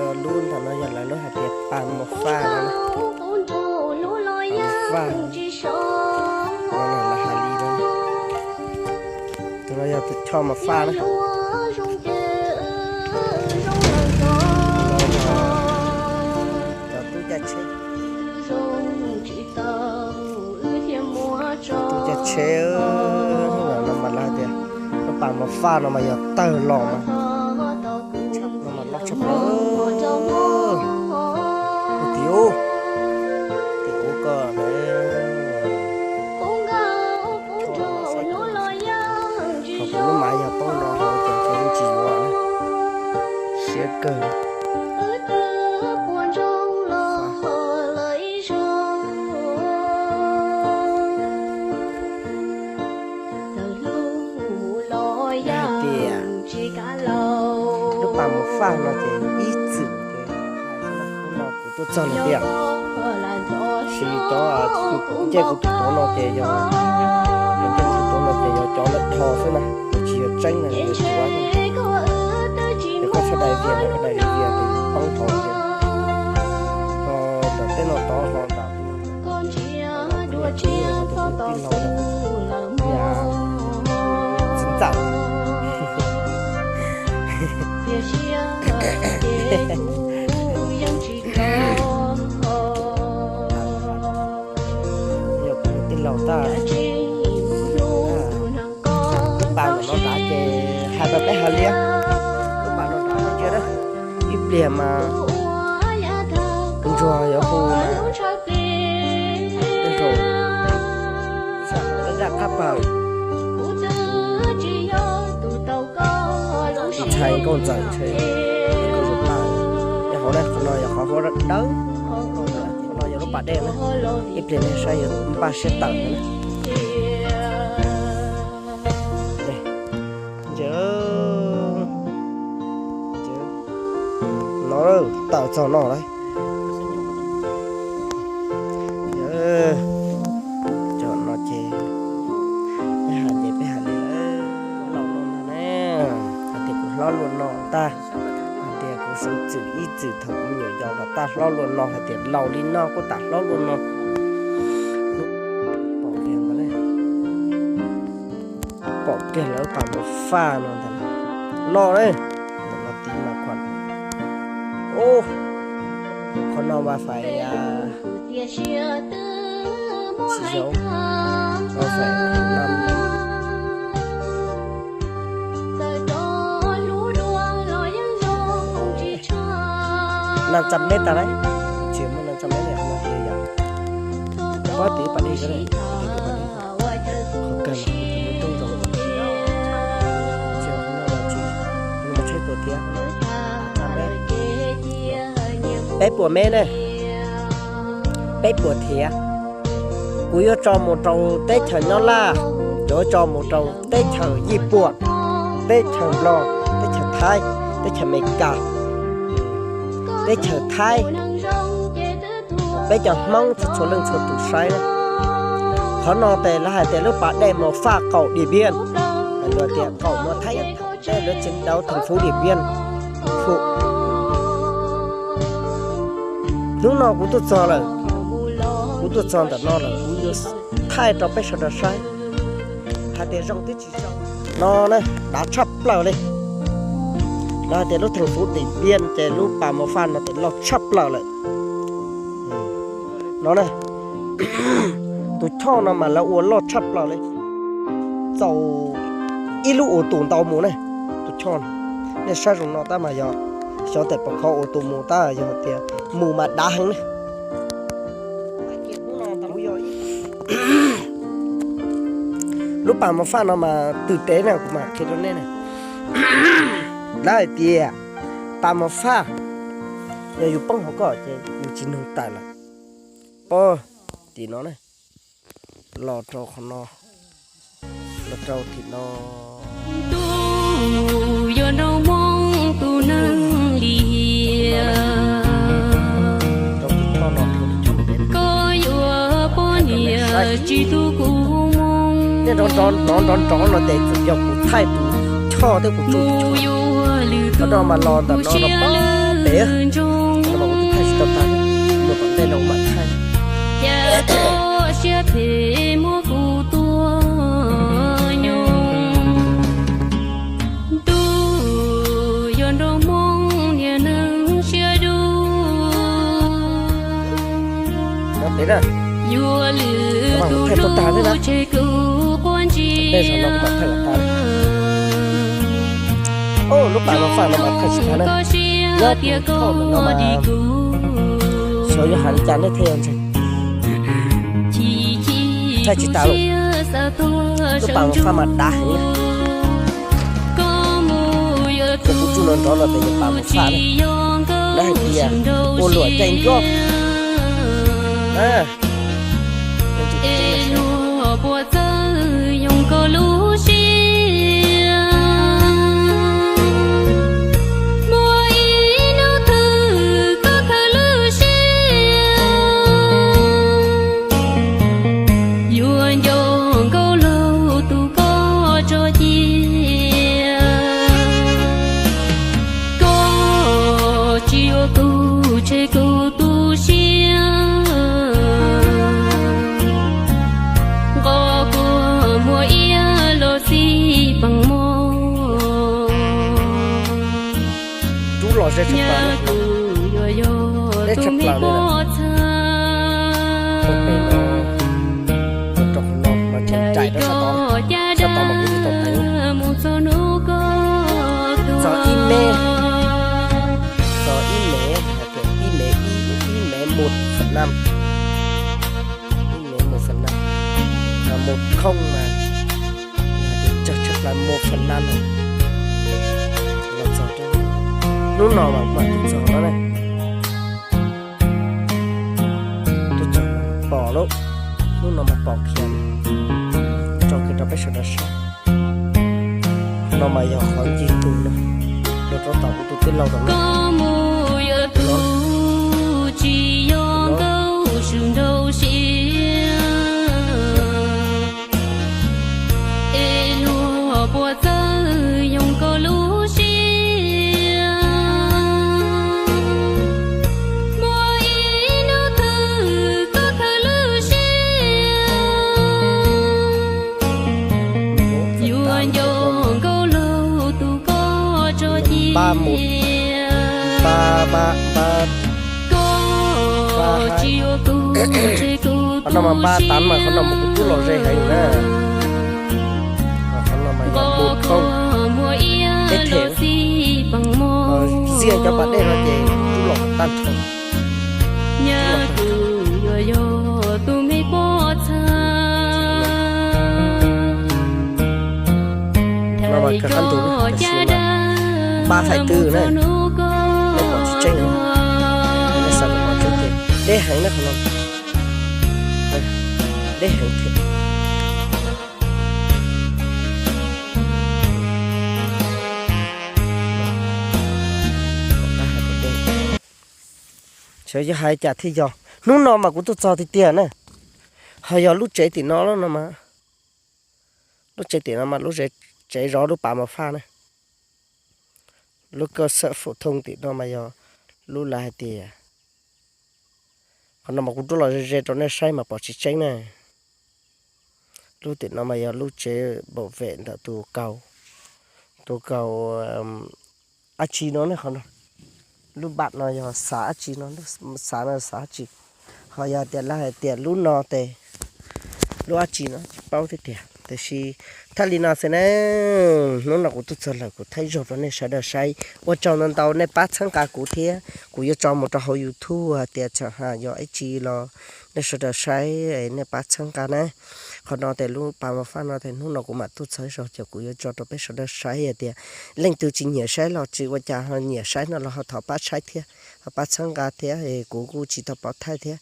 Lub ntawm no yog lawv lub hais tias pas mos faj no na. Pas mos faj no na, lawv hais li no na. Tus no yog tus choj mos faj na. Cov tub caij tsheb, tub caij tsheb, no mas lawv hais tias lub pas mos faj no mas yog tawg los mas, no mas loj tshaj plaws. Ub, tim ub, tim ub ko na. Thaum kuv lub mav yog poob no hauv ces kuv yeej tsis yuav na. Siab kawg. Hais tias lub pas mos faj no ces ib txwm ces, hnub no kuv tuaj txog lawm tiag. Sis cov ncej kuv tus tuav no ces yog, ncej kuv tus tuav no ces yog cov lawv dhos xwb na, tsis yog tseeb na, yog tuav xwb. Ces koj txhob dai vias na, koj dai vias ces poob hauv ces, ho tom tej no tod ho nram tij laug, txiv ntxawm. Yog kuv tij laug tag. Lub pas no nrad ces hais rau peb hais liab, lub pas no nrad ntsia na, ib pliag mas ntsuag yuav hu mas tej zaum zaj qab pas ntxhais nkauj ntxawm ntshe nkauj zus paj, nyob hauv na. Qhov no yog qhov huab dawb, qhov no yog lub pas dej na, ib pliag nej saib yuav npaj siab tawm na. Ntsia, no tawm txog no lawm. Cov no ces peb hais ces peb hais li lawm, laus no ntag na, hais tias kuv hlob luaj no tag, hais tias kuv sawv txwm ib txwm thaum kuv me nyuam yaus los tag hlob luaj no, hais tias laus li no kuj tas hlob luaj no. Pom kiag ntawd, pom kiag lawv pas mos faj no ntag, loj ne, ntawm no tiv mas khuam. Ub, qhov no mas fais, tsis yog, no fais năm trăm mét tag lawm, tsis muaj năm trăm mét li, qhov no tias yog, pob tim pas dej, qhov kawg mas kuv tus lub rooj zoo, tsis yog qhov no los tsis, qhov no mas tsheb tuam thiab, peb puas meb ne, peb puas thiab. Kuv yuav tso mus rau teb chaws Nyab Laj, kuv yuav tso mus rau teb chaws Yij Puam, teb chaws Nplog, teb chaws Thaib, teb chaws Amelikas, teb chaws Thaib, peb cov Hmoob txhua txhua leej txhua tus saib na. Qhov no ces lawv hais tias lub pas dej mos faj qaum Điện Biên, hais tias qaum no Thaib, lawv tseem đào thành phố Điện Biên. Hnub no kuv tuaj txog lawm, kuv tuaj txog ntawm no lawm kuv yuav thaij rau peb sawv daws saib hais tias zoo twb tsis zoo. No na, dav tshaj plaws li. Lawv hais tias lub thành phố Điện Biên ces lub pas mos faj no ces loj tshaj plaws lawm. No na, tus choj no mas lawv ua loj tshaj plaws li, txaus ib lub ô tô ntau mus ne. Tus choj no, nej saib zoo no tab mas yog xyov tes pom kho ô tô mus tab, yog tias mus mas dav heev ne. Lub pas mos faj no mas twg tev na kuv mam qhia rau nej ne. Lawv hais tias pas mos faj, yog yus poob hauv ko ces yus tsis nug tawm lawm. Pab tim no ne, los rau qhov no, los rau tim no. Tus yuav nrog Hmoob tus neeg lim hiam, koj yuav poj niam tsis tu kuv mus. Nej nrov nrov nrov nrov no ces tsuas yog kuv thaij tus choj thiab kuv tsuj tus choj. Qhov no mas los ntawm no rau pem Ntsoog, mus tom ntej no mam thaij. Cas txoj siab phem muab kuv tua nyoog. Tus yog nraug Hmoob niag neeg siab dub. Yuav lwm tus hlub tseg kuv quaj ntsia. Lub pas no faj no mas thaij tsis tag na. Nyob tus thauj no mas xyov yuav hais li cas nej thiaj yog ntseeg. Thaij tsis tas lawm. Lub pas no faj mas dav heev na. Kuv tsuj no nrov no tes yog pas no faj na. Lawv hais tias ua luam caij ncuab. Es luag puas txawj yoog koj lub siab? Muaj ib hnub twg koj khaws lub siab, yuav nco nkauj laug tus koj tso cia. Koj tsis yuav kuv tseg kuv tu siab, nqos kuag muag iab los xij peem mog. Rub los ze tshaj plaws, deb tshaj plaws li lawm. Rau qhov no mas tseem raim rau sab tod, sab tod mas kuv tsis tau teev. Txog ib mev, txog ib mev, hais tias ib mev, ib, ib mev một phần năm, ib mev một phần năm, một không mà, tsawg tshaj plaws một phần năm lawm. Los txog rau hnub no mas kuv mam tuaj txog no na. Tuaj txog pom lauj, hnub no mas pom kiag, tso kiag rau peb sawv daws saib. No mas yog qhov ncig tus no, rau rau tom kuv tus tij laug tom no. Koj mus yog tus tsis yog nkauj swm nraug siab, es luag puas txawj yoog koj lub siab? Muaj ib hnub twg koj khaws lub siab, yuav nco nkauj laug tus koj tso cia. Koj tsis yuav kuv tseg kuv tu siab. Qhov no mas npaj tas mas qhov no mas kuv rub los ze heev na. Qhov no mas yog một không, muag iab los xij peem mog. Ziaj cov pas dej no ces rub los tag nrho. Nyaj kuv yuav yog tus me poj txha. No mas kawg qab ntug na, tab sis mas npaj thaij twg na, nej pom tsis tseeb, nej xav kom pom tseeb ces deb heev na qhov no, deb heev thiab. Xyov yog hais cas thiaj yog, hnub no mas kuv tuaj txog tiag tiag na. Ho yog lub tsev tim no no mas, lub tsev tim no mas lub tsev zov lub pas mos faj na. Lub cơ sở phổ thông tim no mas yog lub lawv hais tias, qhov no mas kuv rub los ze ze rau nej saib mas pom tsis tseeb na. Lub tim no mas yog lub tsev bảo vệ ntawm tus kaus, tus kaus dab tsi no ne qhov no. Lub npam no yog xav dab tsi no, xav no xav dab tsi. Ho yog tias lawv hais tias lub no tes lub dab tsi no tsis paub thiab tiag, tiam sis thaij li no xwb na. Hnub no kuv tuaj txog lawm kuv thaij zog rau nej sawv daws saib. Ua tsaug ntau ntau nej pab txhawb nqa kuv thiab, kuv yuav tso mus rau hauv YouTube hais tias txawm hais yog dab tsi los nej sawv daws saib, nej pab txhawb nqa na. Qhov no tes lub pas mos faj no tes hnub no kuv mam tuaj txog zog ces kuv yuav tso rau peb sawv daws saib hais tias leej twg tsis nyiam saib los tsis ua cas, ho nyiam saib no los ho thov pab saib thiab, ho pab txhawb nqa thiab. Kuv kuj tsis tau pov thaij thiab,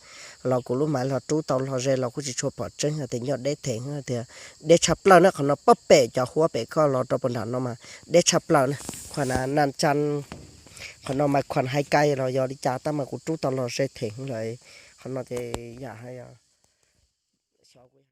los kuv lub maiv los rub tau los ze los kuj tsis tshua pom tseeb hais tias nyob deb theem tias deb tshaj plaws na. Qhov no pab pem cov huab pem koj los rau puag nram no mas deb tshaj plaws na. Khuam na nan tsan, qhov no mas khuam hais kai los yog li cas tab mas kuv rub tau los ze theem lawm. Qhov no ces yam hais xyov